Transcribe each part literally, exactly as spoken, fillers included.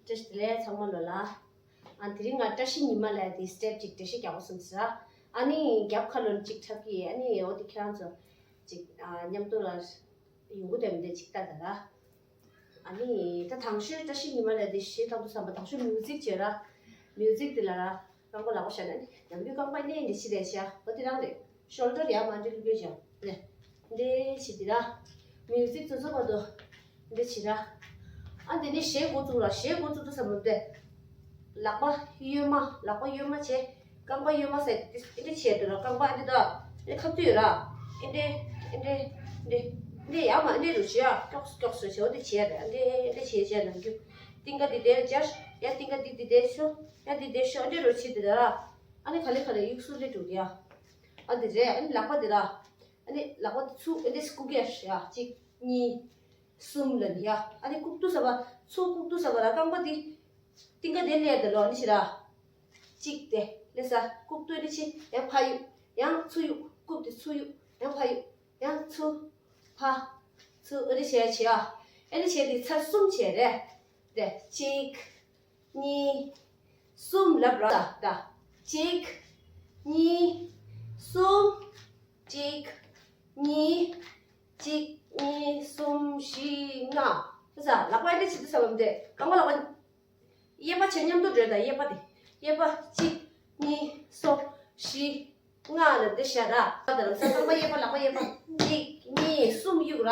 བཀྲ་ཤིས་བདེ་ལེགས་ཚང་མ་ལོ་ལ། ཨ་དེ་རིང་ང་བཀྲ་ཤིས་ཉི་མ་ལ་དེ་སི་ཊེབ་ཅིག་འགྲེལ་བཤད་རྒྱག་དགོས་བསམ་ཟེར། ཨ་ནི་རྒྱབ་ཁ་ལོན་ཅིག་འཁྲབ་ཀྱི་ཨ་ནི་འོ་དེ་ཁྱེད་རང་ཚོ་ཅིག་ཨ་མཉམ་དུ་ལ་ཡོང་གི་དེ་མི་འདྲ་ཅིག་ལྟ་ད་ར། ཨ་ནི་ད་དང་ཤོས་བཀྲ་ཤིས་ཉི་མ་ལ་དེ་གཞས་བཏང་དུས་ཙམ་པ་དང་ཤོས་མིའུ་ཟིག་བྱས་ར། མིའུ་ཟིག་དེ་ལ་ར་རྐང་པ་ལག་པ་བཞག་ནས་ནམ་རྒྱུན་རྐང་པ་གནས་ནས་ཕྱི་ལ་བཞག་འོ་དེ་རང་རེད། ཤོལ་ཌར་ཡར་མར་འདྲེ་ལུག་གེ་བཞག་རེད། འདྲེ་བྱེད་དེ་ར། མིའུ་ཟིག་བཙུགས་ཚར་བར་དུ་འདྲེ་བྱེད་ར། ཨ་དེ་ནས་གཞས་འགོ་བཙུགས་ར། གཞས་འགོ་བཙུགས་དུས་ཙམ་པ་དེ། ལག་པ་གཡོན་མ་ལག་པ་གཡོན་མ་བྱས། རྐང་པ་གཡོན་མ་ཟེར་ཏེ་འདི་འདྲ་བྱས་འདུག་ར། རྐང་པ་འདི་དང་འདི་ཁ་ཐུག་ཡོད་ར། འདི་འདྲ་འདི་འདྲ་འདི་འདྲ་འདི་ཡར་མར་འདི་འདྲ་རུ་བྱེད་ཡ། ཀྱོག་ཀྱོག་སོ་བྱེད་འོ་འདི་བྱས་ར། འདི་འདི་བྱས་བྱས་ནམ་རྒྱུན་གཏིང་ཀ་འདི་འདིར་སྦྱར། ཡ་གཏིང་ཀ་འདི་འདི་འདིར་ཤོག་ཡ་འདི་འདིར་ཤོག་འདི་རུ་བྱེད་འདི་ར། ཨ་ནི་ག་ལེ་ག་ལེ་གཡུག་སུ་ལེ་འགྲོ་གི་ཡ། ཨ་འདི་རེད། ཨ་ནི་ལག་པ་འདི་ར། ཨ་ནི་ལག་པ་འདི་ཚུགས་ཨ་ནི་སྐུག་གེ་ཡ། གཅིག་གཉིས། གསུམ་ལ་ནི་ཡ། ཨ་ནི་ལྐུག་ཏུ་ཟ་བ། ཚུར་ལྐུག་ཏུ་ཟ་བ་ལ་རྐང་པ་འདི། གཏིང་ཀ་འདི་ལས་དེ་ལོ་ནི་ཤི་ར། གཅིག་དེ་ལས་ས་ལྐུག་ཏུ་ནི་ཆི་ཡང་ཕ་ཡུག་ཡང་ཚུར་ཡུག་ལྐུག་དེ་ཚུར་ཡུག་ཡང་ཕ་ཡུག་ཡང་ཚུར། ཕ། ཚུར་ཨ་ནི་བྱས་བྱས་ཨ། ཨ་ནི་བྱས་དེ་ཚར་གསུམ་བྱས་རེད། དེ་གཅིག་གཉིས། གསུམ་ལབ་ར་ད། གཅིག་གཉིས། གསུམ། གཅིག་གཉིས། གཅིག་གཉིས། གསུམ། བཞི། ལྔ། ས་ལག་པ་འདི་ཆི་དུ་ས་བམ་དེ་རྐང་པ་ལག་པ། གཡས་པ་ཆེ་མཉམ་དུ་འགྲོས་ད། གཡས་པ་དེ། གཡས་པ་གཅིག་གཉིས། གསུམ། བཞི། ལྔ་ལ་འདི་བཞག་ར། ད་ལ་ས་རྐང་པ་གཡས་པ་ལག་པ་གཡས་པ། གཅིག་གཉིས། གསུམ་གཡུག་ར།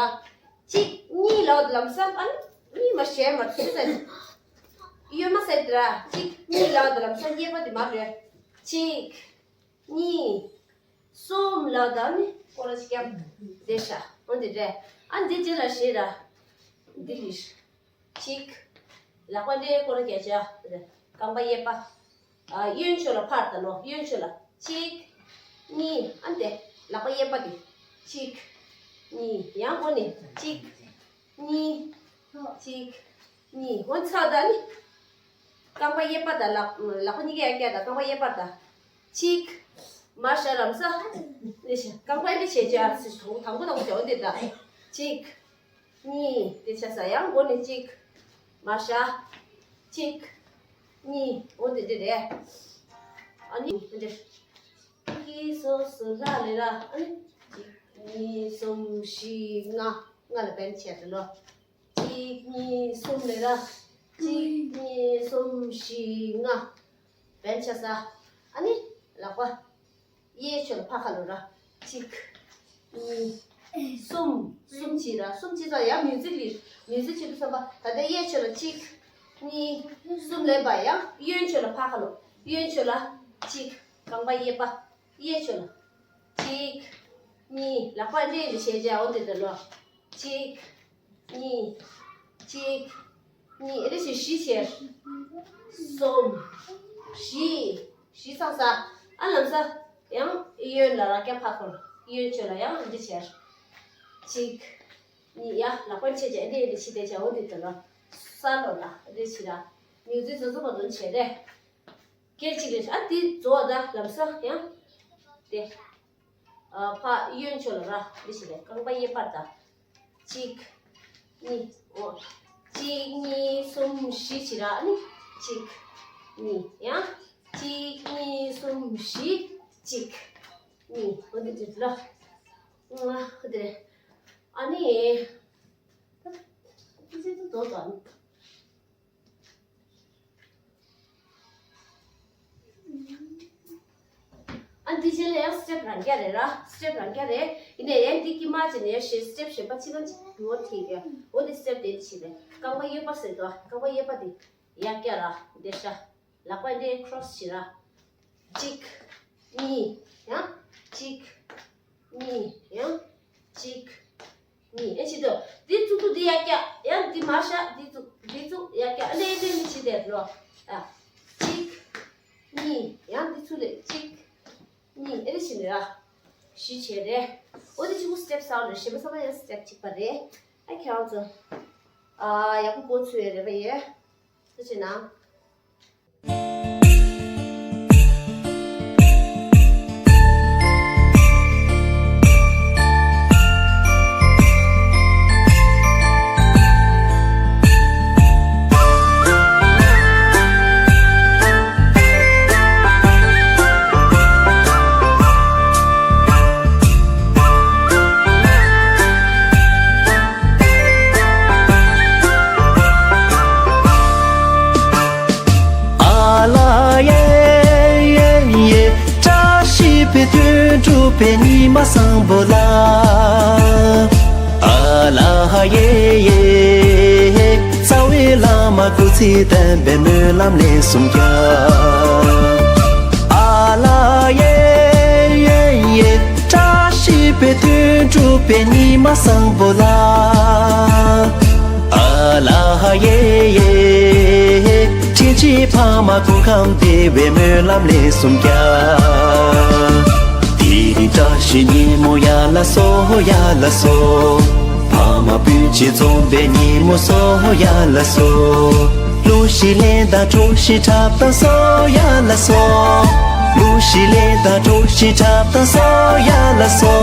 གཅིག་གཉིས་ལ་ལམ་སང་ཨ་ནི་གཉིས་མ་ཤེས་མ་ཚུད་ས། གཡོན་མ་ཟེར་དེ་ར། གཅིག་གཉིས་ལ་ལམ་སང་གཡས་པ་དེ་མར་རེད། གཅིག་གཉིས། གསུམ་ལ་ད་ནི་སྐོར་ར་ཞིག་བརྒྱབ། དེ་ཤ་འོ་འདི་རེད། ཨ་འདི་རྗེས་ལ་ཤེས་ར། འདི་ལིར། གཅིག་ལག་པ་འདྲེ་སྐོར་ར་རྒྱ་ཆ། རྐང་པ་གཡས་པ། ཨ་གཡོན་ཕྱོགས་ལ་ཕར་ད་ལོ། གཡོན་ཕྱོགས་ལ། གཅིག་གཉིས། ཨ་འདི་ལག་པ་གཡས་པ་འདི། གཅིག་གཉིས། ཡང་སྒོ་ནས་གཅིག་གཉིས། གཅིག་གཉིས། འོ་ཚར་ད་ནི། རྐང་པ་གཡས་པ་དང་ལག་ལག་པ་གཉིས་ཀ་ཡར་བཀྱག་དང་རྐང་པ་གཡས་པ་དང་། གཅིག་མར་བཞག་ལམ་ས། ནི་ཤ་རྐང་པ་འདི་བྱས་བྱས་ཨ་སི་དང་པོ་དང་པོ་བྱས་འོ་འདི་ད། གཅིག་གཉིས། དེ་ཆ་ས་ཡང་སྒོ་ནས་གཅིག་མར་བཞག་གཅིག་གཉིས། འོ་འདི་འདི་རེད། ཨ་ནི་འདི། གི་སོ་སོ་ལ་ལེ་ར། ཨ་ནི་གཅིག་གཉིས། གསུམ། བཞི། ལྔ། ལྔ་ལ་བན་བྱས་ཏེ་ལོ། གཅིག་གཉིས། གསུམ་ལེ་ར། གཅིག་གཉིས། གསུམ། བཞི། ལྔ། བན་ཆ་ས། ཨ་ནི་ལག་པ། གཡས་ཕྱོགས་ལ་ཕ་ཁ་ལོ་ར། གཅིག་གཉིས། གསུམ། གསུམ་བྱས་ར། གསུམ་བྱས་ཙང་ཡང་མིའུ་ཟིག་ལི། མིའུ་ཟིག་བྱེད་དུས་ཙམ་པ་ད་ལྟ་གཡས་ཕྱོགས་ལ་གཅིག་གཉིས། གསུམ་ལེན་པ་ཡང་གཡོན་ཕྱོགས་ལ་ཕ་ཁ་ལོ། གཡོན་ཕྱོགས་ལ་གཅིག་རྐང་པ་གཡས་པ། གཡས་ཕྱོགས་ལ། གཅིག་གཉིས། ལག་པ་འདྲེས་འདི་བྱས་བྱས་འོ་འདི་ལྟ་ལོ། གཅིག་གཉིས། གཅིག་གཉིས། ཨེ་རེ་བྱས་བཞི་བྱས། གསུམ། བཞི། བཞི་ཚང་ས། ཨ་ལམ་ས། ཡང་གཡོན་ལ་ར་སྐྱ་ཕ་ཁོར། གཡོན་ཕྱོགས་ལ་ཡང་འདི་བྱས། གཅིག་གཉིས། ཡ་ལག་པ་འདྲེས་བྱས་འདི་འདི་བྱས་བྱས་འོ་འདི་ལྟ་ལོ། ས་ལོ་ལ་འདི་བྱས་ར། མིའུ་ཟིག་བཟོ་བཟོ་བ་དོན་བྱས་རེད། སྐད་ཅིག་རེད། ཨ་དེ་རྫོགས་ད་ལམ་སང་ཡང་དེ། ཨ་ཕ་གཡོན་ཕྱོགས་ལ་ར་འདི་ཞིག་ལས་རྐང་པ་གཡས་པར་ད། གཅིག་གཉིས། འོ། གཅིག་གཉིས། གསུམ། བཞི་བྱས་ར། ཨ་ནི་གཅིག་གཉིས། ཡང་གཅིག་གཉིས། གསུམ། བཞི། གཅིག་གཉིས། འོ་འདི་འདི་ལ། ང་འདི་རེད། ཨ་ནི། ད་ཅི་ཅི་ཏུ་རྫོགས་ད་ནི། ཨ་འདི་རྗེས་ལ་ཡང་སི་ཊེབ་རང་རྐྱ་རེད་ར། སི་ཊེབ་རང་རྐྱ་རེད། ཡིན་ནའི་ཡང་འདི་དཀྱིལ་མ་ཅིག་ནས་ཞེས་སི་ཊེབ་གཞན་པ་ཅི་གང་ཅིག་འགྱུར་བ་ཐེབས་ཡོད། འོ་འདི་སི་ཊེབ་དེ་འདི་ཞིག་རེད། རྐང་པ་གཡས་པ་ཟེར་དོ། རྐང་པ་གཡས་པ་དེ་ཡར་རྐྱ་ར། འདི་ཤ། ལག་པ་འདི་ཁྲོ་སི་བྱེད་ར། གཅིག་གཉིས། ཡང་གཅིག་གཉིས། ཡང་གཅིག་གཉིས། ཨེ་ཆི་དོ། འདི་བཙུགས་དུས་འདི་ཡར་རྐྱ། ཡང་འདི་མར་བཞག་འདི་བཙུགས། འདི་བཙུགས་ཡར་རྐྱ། ཨ་ལེ་ལེ་ནི་ཆི་དེ་ལོ། ཨ། གཅིག་གཉིས། ཡང་འདི་ཚུར་ལེ། གཅིག་གཉིས། ཨེ་ལེ་ཆི་ནི་ར། བཞི་བྱས་རེད། འོ་དེ་གཅིག་པུ་སི་ཊེབ་གསར་རེད། གཞན་པ་ཚང་མ་ཡང་སི་ཊེབ་གཅིག་པ་རེད། ཨ་ཁྱེད་རང་ཚོ། ཨ་ཡག་པོ་གོ་ཚུལ་ཡོད་རེད་པ་ཡེ། ཐུགས་རྗེ་གནང་། པའི་ཉི་མ་བཟང་པོ་ལ། ཨ་ལ་ཧ་ཡེ་ཡེ། རྩ་བའི་བླ་མ་སྐུ་ཚེ་བརྟན་པའི་སྨོན་ལམ་ལན་གསུམ་རྒྱག་ཨ་ལ་ཡེ་ཡེ་ཡེ། བཀྲ་ཤིས་པའི་དོན་འགྲུབ་པའི་ཉི་མ་བཟང་པོ་ལ། ཨ་ལ་ཧ་ཡེ་ཡེ། དྲིན་ཆེན་ཕ་མ་སྐུ་ཁམས་བདེ་བའི་སྨོན་ལམ་ལན་གསུམ་རྒྱག་དེ་རིང་བཀྲ་ཤིས་ཉིན་མོ་ཡ་ལ་སོ་ཡ་ལ་སོ། ཕ་མ་སྤུན་མཆེད་འཛོམས་པའི་ཉིན་མོ་སོ་ཡ་ལ་སོ། གླུ་ཞིག་ལེན་དང་གྲོགས་ཤིག་འཁྲབ་དང་སོ་ཡ་ལ་སོ། གླུ་ཞིག་ལེན་དང་གྲོགས་ཤིག་འཁྲབ་དང་སོ་ཡ་ལ་སོ།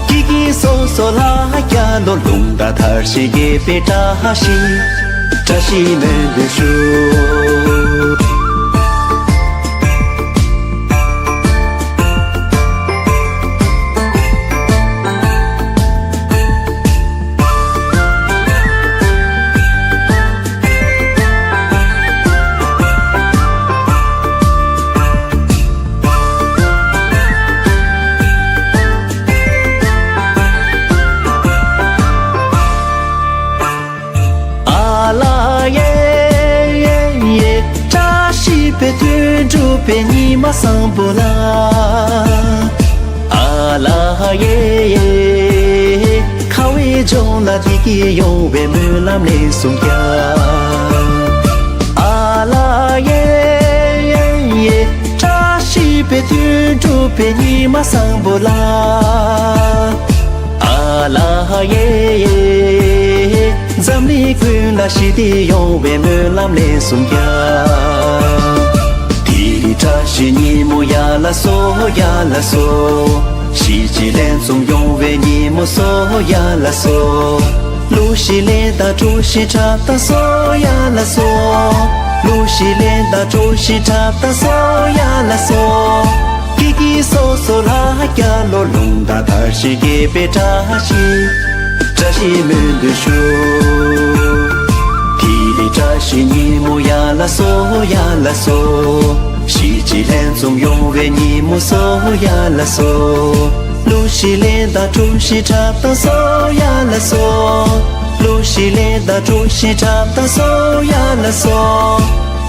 ཀི་ཀི་སོ་སོ་ལ་རྒྱ་ལོ། རླུང་རྟ་དར་ཞིང་རྒྱས་པའི་བཀྲ་ཤིས། བཀྲ་ཤིས་སྨོན་འདུན་ཞུ། ཨ་ལ་ཡེ་ཡེ་ཡེ། བཀྲ་ཤིས་པའི་དོན་འགྲུབ་པའི་ཉི་མ་བཟང་པོ་ལ། ཨ་ལ་ཧ་ཡེ་ཡེ། ཁ་བའི་ལྗོངས་ལ་བདེ་སྐྱིད་ཡོང་བའི་སྨོན་ལམ་ལན་གསུམ་རྒྱག་ཨ་ལ་ཡེ་ཡེ་ཡེ། བཀྲ་ཤིས་པའི་དོན་འགྲུབ་པའི་ཉི་མ་བཟང་པོ་ལ། ཨ་ལ་ཧ་ཡེ་ཡེ། འཛམ་གླིང་ཀུན་ལ་ཞི་བདེ་ཡོང་བའི་སྨོན་ལམ་ལན་གསུམ་རྒྱག་དེ་རིང་བཀྲ་ཤིས་ཉིན་མོ་ཡ་ལ་སོ་ཡ་ལ་སོ། ཞི་བྱེད་ལན་གསུམ་ཡོང་བའི་ཉིན་མོ་སོ་ཡ་ལ་སོ། གླུ་ཞིག་ལེན་དང་གྲོགས་ཤིག་འཁྲབ་དང་སོ་ཡ་ལ་སོ། གླུ་ཞིག་ལེན་དང་གྲོགས་ཤིག་འཁྲབ་དང་སོ་ཡ་ལ་སོ། ཀི་ཀི་སོ་སོ་ལ་རྒྱ་ལོ། རླུང་རྟ་དར་ཞིང་རྒྱས་པའི་བཀྲ་ཤིས། བཀྲ་ཤིས་སྨོན་འདུན་ཞུ། དེ་རིང་བཀྲ་ཤིས་ཉིན་མོ་ཡ་ལ་སོ་ཡ་ལ་སོ། ཞི་བྱེད་ལན་གསུམ་ཡོང་བའི་ཉིན་མོ་སོ་ཡ་ལ་སོ། གླུ་ཞིག་ལེན་དང་གྲོགས་ཤིག་འཁྲབ་དང་སོ་ཡ་ལ་སོ། གླུ་ཞིག་ལེན་དང་གྲོགས་ཤིག་འཁྲབ་དང་སོ་ཡ་ལ་སོ།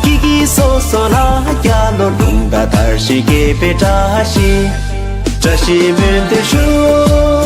ཀི་ཀི་སོ་སོ་ལ་རྒྱ་ལོ། རླུང་རྟ་དར་ཞིང་རྒྱས་པའི་བཀྲ་ཤིས། བཀྲ་ཤིས་སྨོན་འདུན་ཞུ།